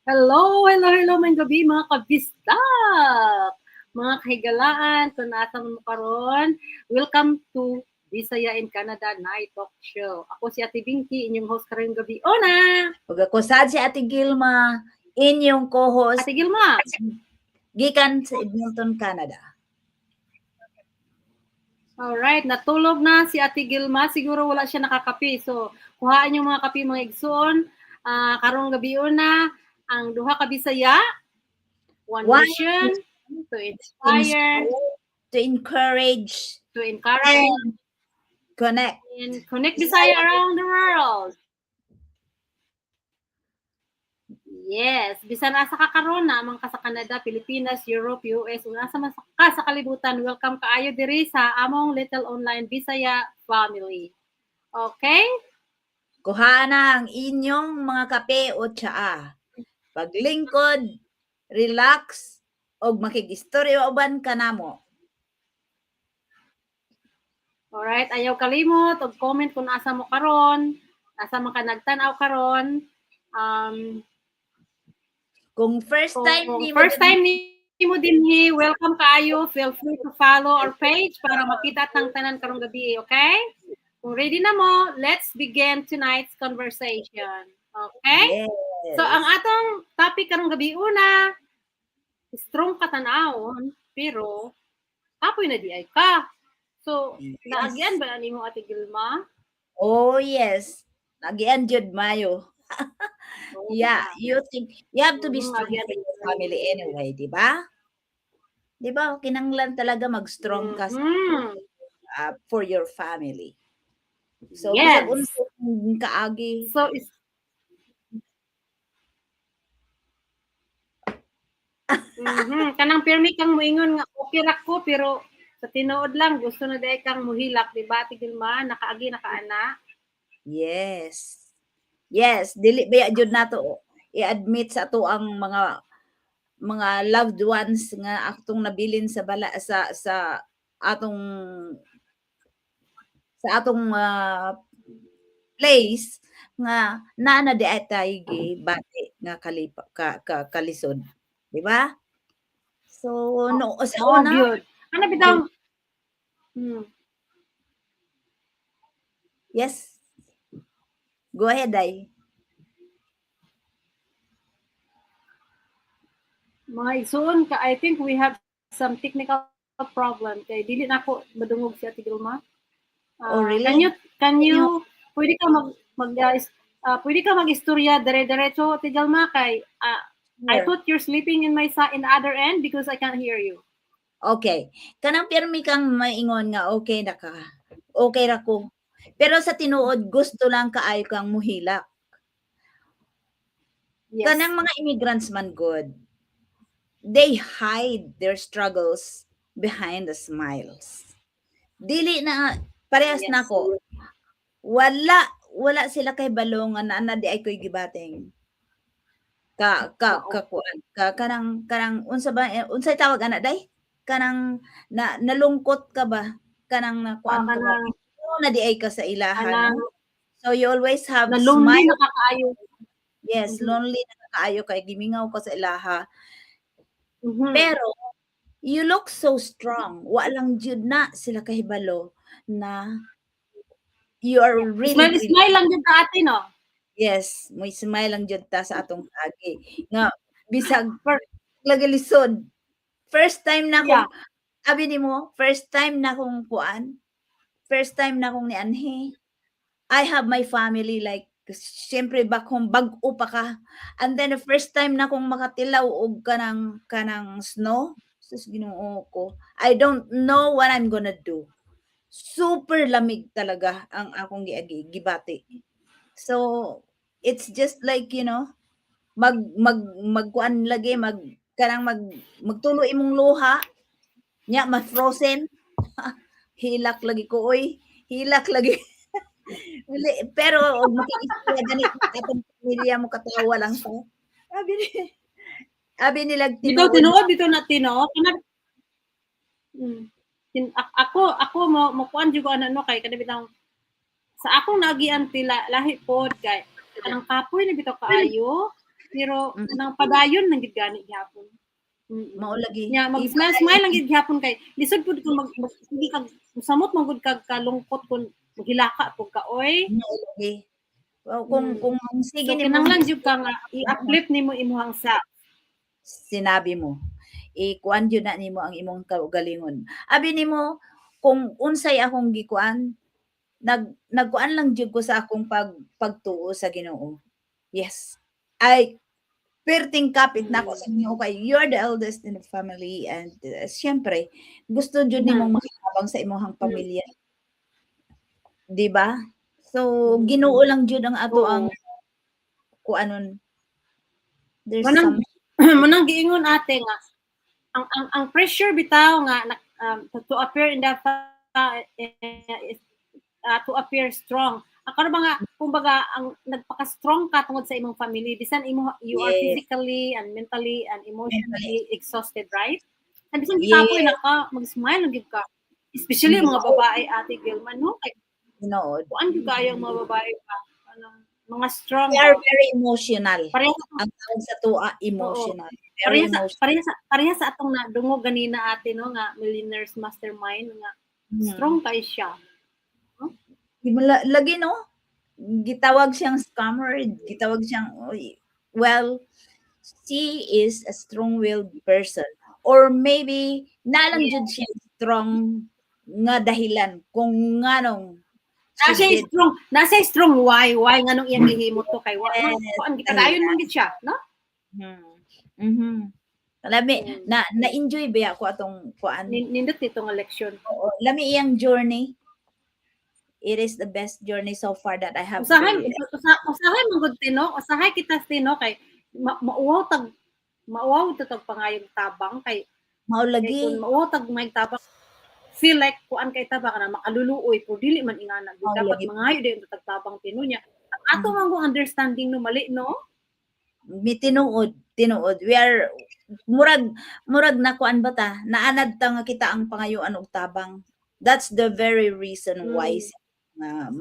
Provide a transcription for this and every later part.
Hello, hello, hello, maayong gabi, mga kabisdak! Mga kahigalaan, kung nasa mo karon, welcome to Bisaya in Canada Night Talk Show. Ako si Ate Binky, inyong host karong gabi. Ona! Ug ako sad si Ate Gilma, inyong co-host. Ate Gilma! Gikan sa Edmonton, Canada. Alright, natulog na si Ate Gilma. Siguro wala siya nakakape. So, kuhaan yung mga kape, mga igsoon. Karong gabi una, ang duha ka Bisaya, one mission, to inspire, to encourage, to encourage, and connect. And connect Bisaya around the world. Yes, bisan asa ka karon na man ka sa Canada, Pilipinas, Europe, US, ug asa man ka sa kalibutan, welcome kaayo diri sa among little online Bisaya family. Okay? Kuha na ang inyong mga kape o tsaa. Paglingkod, relax, og makig-istorya uban kanamo. Alright, ayaw kalimot og comment kung asa mo karon, asa man ka nagtan-aw karon. Kung first time kung nimo first time nimo dinhi, welcome kaayo. Feel free to follow our page para makita tang tanan karong gabi, okay? Kung ready na mo, let's begin tonight's conversation. Okay? Yes. So ang atong topic karong gabi una, strong ka tan-awon, pero kapoy na diay ka. So, naagian ba nimo, Ate Gilma? Oh, yes. Naagian jud mayo. Oh, Yeah, you think you have to be strong agian for your family anyway, di ba? Di ba? Kinanglan talaga mag-strong ka for your family. So, bisag unsa kaagi. So is Kanang pirmi kang moingon nga okay ra ko, pero sa tinuod lang gusto na diay kang muhilak, di ba, Ate Gilma? Nakaagi na ka ana? Yes. Yes, dili ba jud nato i-admit sa ato ang mga loved ones nga atong nabilin sa bala sa atong place nga naa na di ay tay gibati nga kalipa ka, ka kalisod, di ba? So no, sa Oh, una gyud. Ano bitaw? Yes. Go ahead, Day. Mga igsoon ka, I think we have some technical problem kay dili na ako madungog si Ate Gilma. Oh, really? Can you pwede ka mag-istorya dire-diretso, Ate Gilma, kay I thought you're sleeping in the other end because I can't hear you. Okay. Kanang pirmi kang maingon nga okay na ka. Okay ra ko. Pero sa tinuod gusto lang kaayo kang muhilak. Kanang mga immigrants man good. They hide their struggles behind the smiles. Dili na parehas nako. Wala sila kay balo nga naa na diay ko'y gibating. Ka ka Oo. Ka kuan ka kanang kanang unsa ba eh, unsay tawag ana, day? Kanang na nalungkot ka ba? Kanang nakuan ka ba? Kanang Na diay ka sa ilaha, kanang no? So you always have na lonely smile. Na ka kaayo. Yes, lonely na kaayo kay gimingaw ka sa ilaha. Pero you look so strong. Wa lang jud na sila kahibalo na you are really Smile, really smile lang jud ka, ate, no? Yes, mo smile lang jud ta sa atong agi nga bisag lagi lisod. First time na akong abi nimo, first time na akong kuan. First time na akong nianhi. I have my family, like siyempre back home, bag-o pa ka. And then the first time na akong makatilaw og kanang snow, sus, Ginoo ko. I don't know what I'm gonna do. Super lamig talaga ang akong giagi gibati. So it's just like, mag mag magkuan lagi, mag kanang magtulo imong luha nya ma-frozen. Hilak lagi ko oy, hilak lagi. Dili, pero og makig-istorya gani atong pamilya, mo katawa lang ta. Abi nila Bitaw tinuod. Tinuod bitaw na tinuod kana. Ako mo kuan jud ko ana, no, kay kada bitang sa akong naagian tila lahi pod kay kanang kapoy na bitaw kaayo. Pero nang padayon lang gid gani gihapon. Mao lagi. Nya mag-smile smile lang gid gihapon kay lisod pud kung mag sige kag samot man gud kag kalungkot kung maghilaka pud ka, oy. Mao lagi. Well, kung kung sige So nimo kinahanglan jud ka nga i-uplift nimo imong self. Sinabi mo. Ikuan jud na nimo ang imong kaugalingon. Abi nimo kung unsay akong gikuan, nagkuan lang jud ko sa akong pagtuo sa Ginoo. Yes. Ay perting kapit nako sa Ginoo kay you're the eldest in the family and siyempre gusto jud nimong makitabang sa imong pamilya. 'Di ba? So Ginoo lang jud ang ato ang kuanon. There's Manang some manang giingon, ate, nga ang pressure bitaw nga to appear in the to appear strong. Ang karon ba nga kumbaga ang nagpaka-strong ka tungod sa imong family bisan imo you are physically and mentally and emotionally exhausted, right? And bisan gikapoy na ka, mag-smile lang gyud ka. Especially ang mga babae, Ate Gilman, no? Kay Tinuod. Kuan gyud kayo ang mga babae ba? Anong mga strong We are ba? Very emotional. Pareha Ang tawag sa tuwa, emotional. Very pareha sa emotional. Pareha sa atong nadungog ganina, ate, no, nga Millionaires Mastermind nga strong kay siya. Di mo lagi, no? Gitawag siyang scammer, gitawag siyang oy, well, she is a strong-willed person or maybe nalang jud siya strong nga dahilan kung nganong Na she siya did. Strong, na siya strong why nganong iyang gihimo to kay wa man kuan gipadayon man gid siya, no? Lami na na-enjoy ba ako atong kuan. Nindot nito nga leksyon. Oo, lami iyang journey. It is the best journey so far that I have Usahay experienced. Usahay man gud tino, usahay kita tino kay mauwaw ta tag pangayog tabang kay Mao kay lagi. Kung mauwaw tag may tabang, feel like kuan kay tabang na makaluluoy pero dili man ingana gud Mao dapat lagi. Mangayo din tag tabang tino niya. Ang ato man kung understanding, no, mali, no? Mi tinuod, tinuod. We are murag na kuan ba ta? Naanad ta nga kita ang pangayuan og tabang. That's the very reason why nga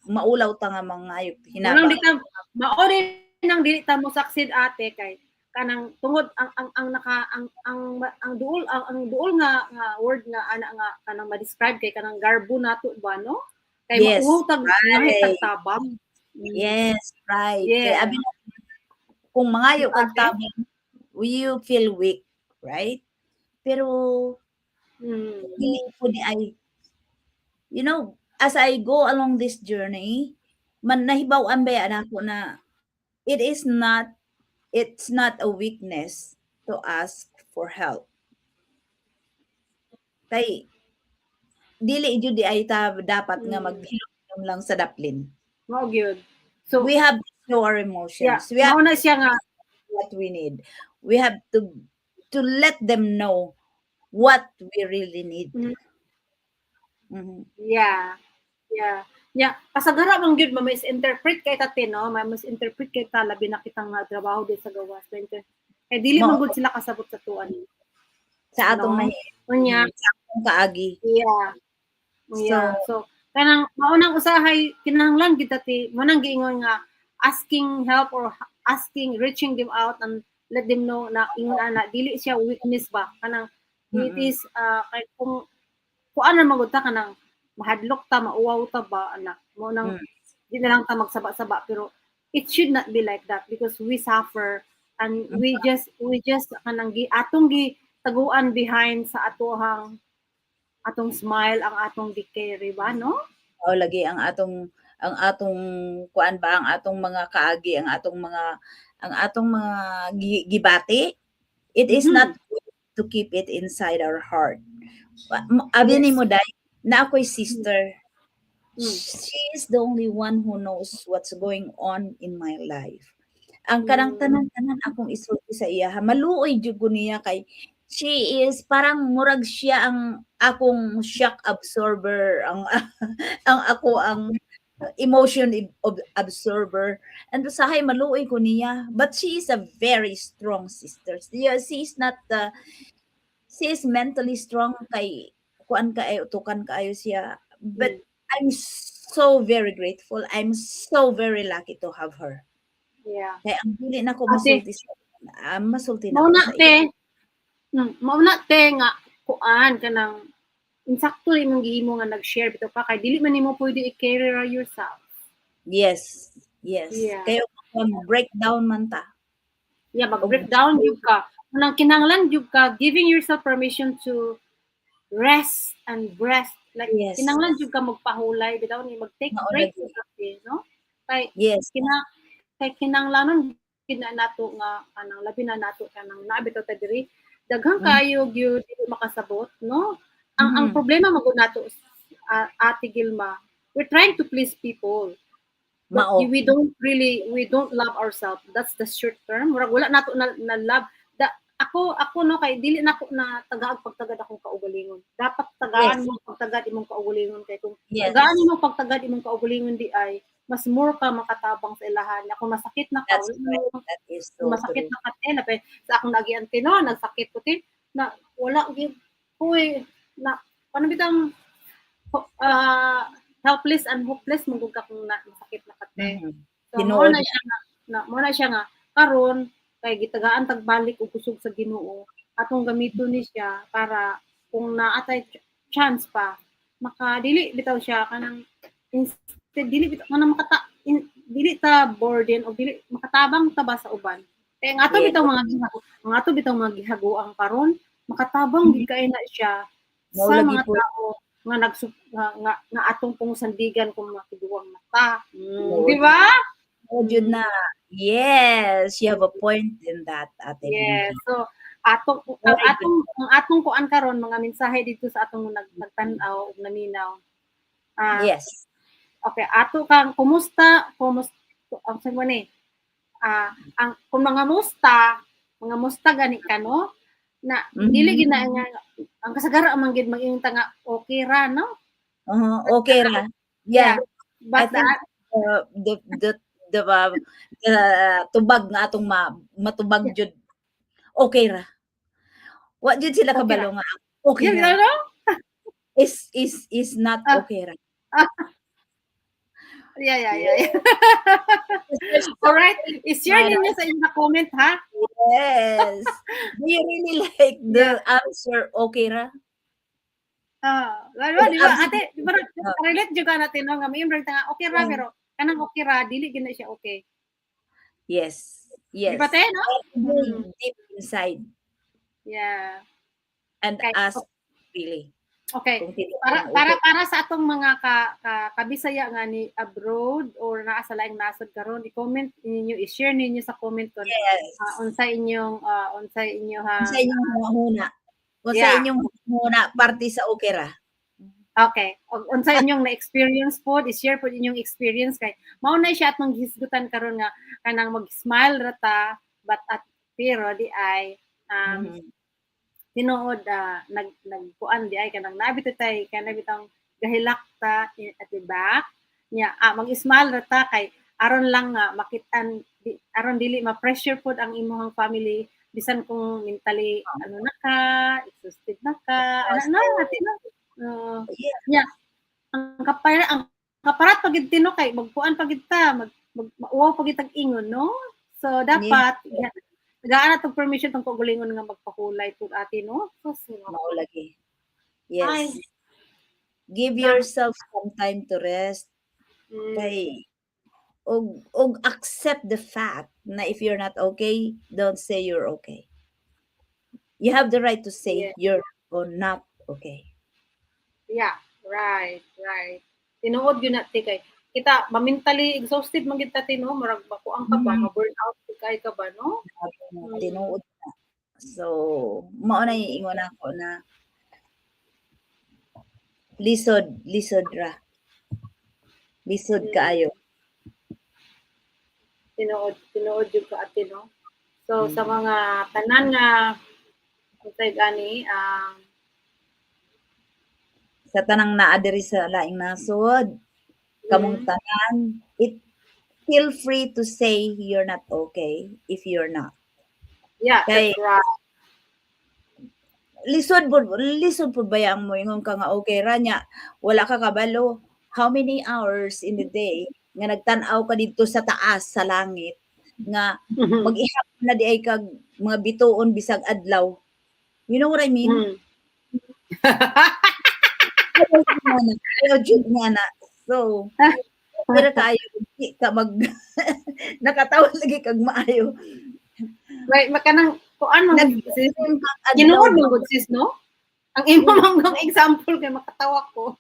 maulaw ta nga mangayo Unang hinabang. di ta mao din nang dili ta mo succeed, ate, kay kanang tungod ang naka ang duol ang duol nga word nga ana nga kanang ma-describe kay kanang garbo nato ba, no, kay mauwaw tag tag tabang. Yes, right. Kay abi na, kung mangayo kag Ate? Tabang, you feel weak, right? Pero dili po di ay as I go along this journey, man nahibaw-an ba nako na it's not a weakness to ask for help. Kay dili jud di ay ta dapat nga maghilom lang sa daplin. Mao gyud. So We have to show our emotions. We have mao na siya nga what we need. We have to let them know what we really need. Yeah. Kasagara man gyud ma-misinterpret kay ta, no? Ma-misinterpret kay ta, labi na kitang nga trabaho di sa gawas. Kay dili man Mao. Gud sila kasabot sa tuan. Sa atong No? Unya, sa atong kaagi. So, kanang maunang usahay kinahanglan gid ta ti mo nang giingon nga asking help or asking, reaching them out and let them know na ingon ana dili siya weakness ba, kanang it is kay kung kuan na magud ta, kanang mahadlok ta, mauwaw ta ba ana mo nang di na lang ta magsaba-saba, pero it should not be like that because we suffer and we just kanang gi atong gi taguan behind sa atohang atong smile ang atong gi-carry ba, no? Mao lagi ang atong kuan ba, ang atong mga kaagi, ang atong mga gibati. It is not good to keep it inside our heart. Abi nimo day, na ako'y sister. She is the only one who knows what's going on in my life. Ang kanang tanan-tanan akong isulti sa iya, maluoy jud ko niya kay she is parang murag siya ang akong shock absorber, ang ako ang emotion absorber. And usahay maluoy ko niya, but she is a very strong sister. Yeah, she is not she is mentally strong kay kuan kaayo, utukan kaayo siya. But I'm so very grateful. I'm so very lucky to have her. Kay ang dili nako Ate. Masulti sa masulti Mao nako na sa te. Mao na te nga kuan kanang insakto imong gihimo nga nag-share bitaw pa kay dili man nimo pwede i-carry ra yourself. Yes. Kaya breakdown man ta. Yeah, mag-breakdown jud ka. Nang kinahanglan jud ka giving yourself permission to rest and breast. Like kinahanglan jud ka magpahulay bitaw ni mag-take Mao break lagi. Jud ka, no? Kay kay kinahanglanon gid na nato nga kanang labi na nato kanang naa bitaw ta diri daghan kayo gyud dili makasabot, no? Ang problema magud nato, Ate Gilma, we're trying to please people. But Mao. we don't love ourselves. That's the short term. Murag wala nato na love. Da, ako no, kay dili nako na tagaag pagtagad akong kaugalingon. Dapat tagaan mo pagtagad imong kaugalingon kay kung tagaan mo pagtagad imong kaugalingon di ay mas more ka makatabang sa ilahan. Kung masakit na ka, That's right. That is so kung masakit true. Na ka te, na, sa akong nagian te no, nagsakit ko te, na wala gyud huy na paano bitang helpless and hopeless mo ka kung na, masakit na ka te. So Tinuod mo na siya nga na mo na siya nga karon kay gitagaan tagbalik og kusog sa Ginoo, atong gamiton ni siya para kung naatay chance pa makadili bitaw siya kanang instead dili bitaw kanang makata dili ta burden o dili makatabang ta ba sa uban kay ang ato bitaw mga gihago, ang ato bitaw mga gihagoang karon makatabang gid kay na siya Mao sa lagi mga po. Tao nga nagsu nga atong pong sandigan kung makiduwang mata. Mao Di ba? Mao jud na. Yes, you have a point in that, Ate Yes. Bimbi. So atong ang Very good. atong kuan karon mga mensahe dito sa atong nagtan-aw ug naminaw. Okay, ato kang kumusta, kumusta ang sa ni? Ang kung mga musta gani ka, no? Na dili gid na nga ang kasagara man gid mag-ingon ta nga okay ra, no? Okay ra. Yeah. But I think the tubag nga atong matubag jud okay ra. Wa jud sila Okay ra. Kabalo nga okay Yun, ra. ano? Is not okay ra. Yeah. Alright, i-share ninyo sa inyong comment ha. Yes. Do you really like the answer "okay ra"? Ah, lalo di ba ate, di ba relate jud ka natin, no, nga may ta nga okay ra pero kanang okay ra dili gid na siya okay. Di ba te, no? Deep inside and ask really. Okay. Kung tinuod Para ang para okay. para sa atong mga ka kabisaya nga ni abroad or naa sa laing nasod karon, i-comment ninyo, i-share ninyo sa comment kon unsay inyong ha Unsa inyong hunahuna? Unsa inyong hunahuna parte sa okay ra? Okay. Og unsa inyong na-experience pod, i-share pod inyong experience kay mao na siya atong gihisgutan karon nga kanang mag-smile ra ta but at pero di ay tinuod nagkuan di ay kanang nabi tay kanang bitang gahilak ta at the back niya, mag-smile ra ta kay aron lang nga makit-an di, aron dili ma-pressure pod ang imong family bisan kung mentally ano na ka, exhausted na ka, ana na ate na. Nya ang kaparat pagid tino kay magkuan pagid ta mag mauwaw pagid tag ingon, no? So dapat tagaan na tong permission tong kaugalingon nga magpahulay pud ate, no? So, Mao lagi. Yes. Ay. Give yourself some time to rest. Kay og accept the fact na if you're not okay, don't say you're okay. You have the right to say you're or not okay. Yeah, right. Tinuod yun na te kay kita ma-mentally exhausted man gid ta te, no? Murag makuang ka ba, ma-burn out kay ka ba, no? Tinuod na. So, mao na ingon ako na lisod, lisod ra. Lisod kaayo. Tinuod, tinuod jud ka ate, no? So sa mga tanan nga unsay gani Sa tanang naa diri sa laing nasod, kamong tanan, it feel free to say you're not okay if you're not. Yeah, Kay that's right. lisod pud baya ang moingon ka nga okay ra nya wala ka kabalo how many hours in the day nga nagtan-aw ka didto sa taas sa langit. Nga mag-ihap na diay kag mga bituon bisag adlaw. You know what I mean? Mm. Ayaw jud nga na. Ayaw jud nga na. So, pero kaayo di ka mag nakatawa lagi kag maayo. Right, makanang kuan man Nag- sis. Kag adlaw. Tinuod man gud, sis, no? Ang imo man example kay makatawa ko.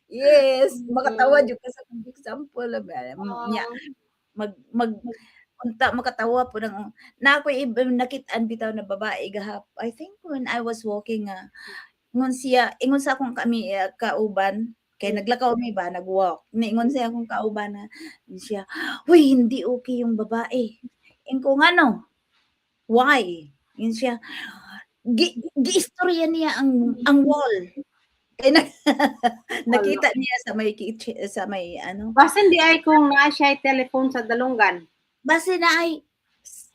Yes, makatawa jud ka sa example ba. Nya mag mag unta makatawa po ng na ako'y nakit-an bitaw na babae gahap. I think when I was walking nga ingon siya, ingon sa akong kami kauban kay naglakaw mi ba, nag-walk. Niingon siya akong kauban na siya, "Uy, hindi okay yung babae." Ingon ko, "Ngano? Why?" Ingon siya, gi giistorya niya ang wall. Kay na nakita niya sa may kitchen, sa may ano. Basin diay kung naa siya telephone sa dalunggan. Base na ay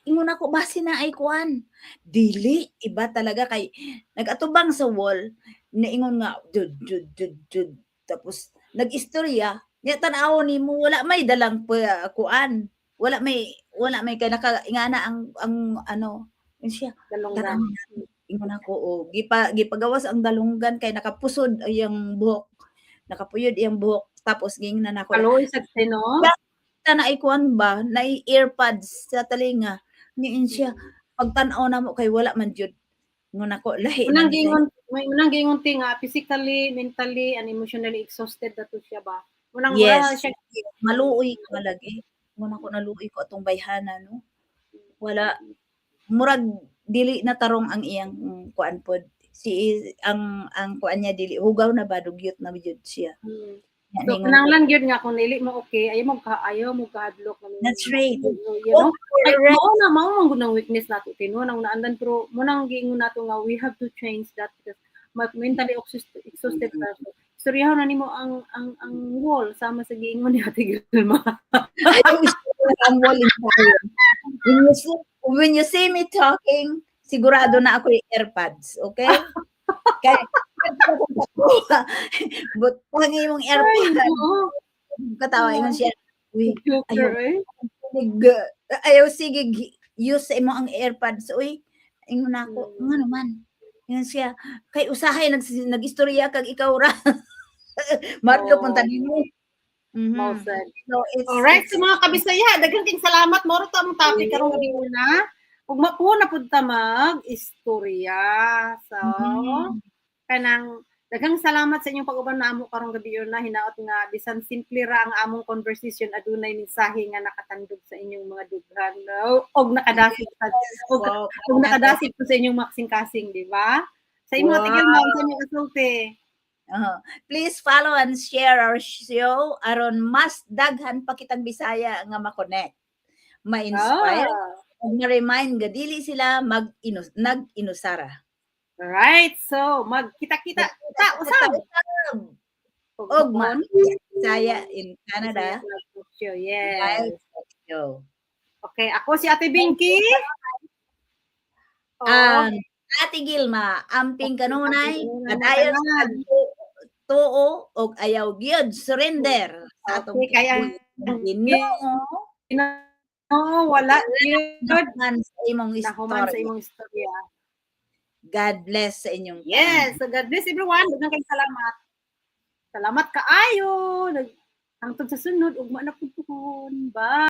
ingon ako, base na ay kuan. Dili, iba talaga kay nagatubang sa wall, niingon nga jud jud jud jud, tapos nag-istorya nya, tan-awon nimo wala may dalang pa, kuan. Wala may kay naka ingana ang ano, yun siya. Dalunggan. Tan-awon nato. Ingon ako, oh, gipagawas ang dalunggan kay nakapusod iyang buhok. Nakapuyod iyang buhok, tapos giingnan nako. Kaluoy sad no? Ta na kuan ba, na earpads sa talinga. Niin siya, pagtan-aw namo kay wala man jud. Ingon ako, lahi Unang na ni giingon, may unang giingon ti nga physically, mentally and emotionally exhausted na to siya ba. Unang wala siya. Maluoy ka lagi. Ingon ako, naluoy ko atong bayhana, no. Wala, murag dili na tarong ang iyang kuan pod. Si ang kuan niya dili hugaw na ba, dugyot na jud siya. Nya So ningon ko, kinahanglan gyud nga kung dili mo okay, ayaw mo kahadlok. That's right. You know? Ay, mao man gud ang weakness nato tinuod ang naandan, pero mo nang giingon nato nga we have to change that because mentally exhausted ka. So, istoryahon na nimo ang wall sama sa giingon ni Ate Gilma. Ayaw istorya ang wall in tayo. When you see me talking, sigurado na ako yung AirPods, okay? Kaya, but pag imong AirPods, Oo. katawa ingon siya, "Uy, Joker, eh. Ayaw sige use sa imo ang AirPods, uy." Ingon ako, "Ngano man?" Ingon siya, "Kay usahay nag-istorya kag ikaw ra. Mahadlok man ta nimo." Well said. So it's, Alright, it's sa mga kabisaya, daghan king salamat. Moro to among topic karong gabi una. Ug mapuho na pud ta mag istorya. So, kanang daghang salamat sa inyong pag-uban namo karong gabi na. Hinaot nga bisan simple ra ang among conversation, adunay mensahe nga nakatandog sa inyong mga dughan, no? Og nakadasig sa og nakadasig po sa inyong mga kasing-kasing, di ba? Sa imong tigil mo sa inyong kasulti. Please follow and share our show aron mas daghan pa kitang Bisaya nga ma-connect, ma-inspire, ug ma-remind nga dili sila mag nag-inusara. Alright, so magkita-kita ta usab. Og ma Bisaya in Canada. Show. Yes. Live show. Okay, ako si Ate Binky. Oh, Ang Ate Gilma, amping kanunay, kanunay, padayon sa tanan. tuo og ayaw gyud surrender sa atong Okay, kaya Ginoo. No, wala yun. Nahuman sa imong Nahuman sa istorya. imong istorya. God bless sa inyong tanan. Yes, so God bless everyone. Daghang kayong salamat. Salamat kaayo. Hangtod sa sunod, ugma na pud pohon. Bye.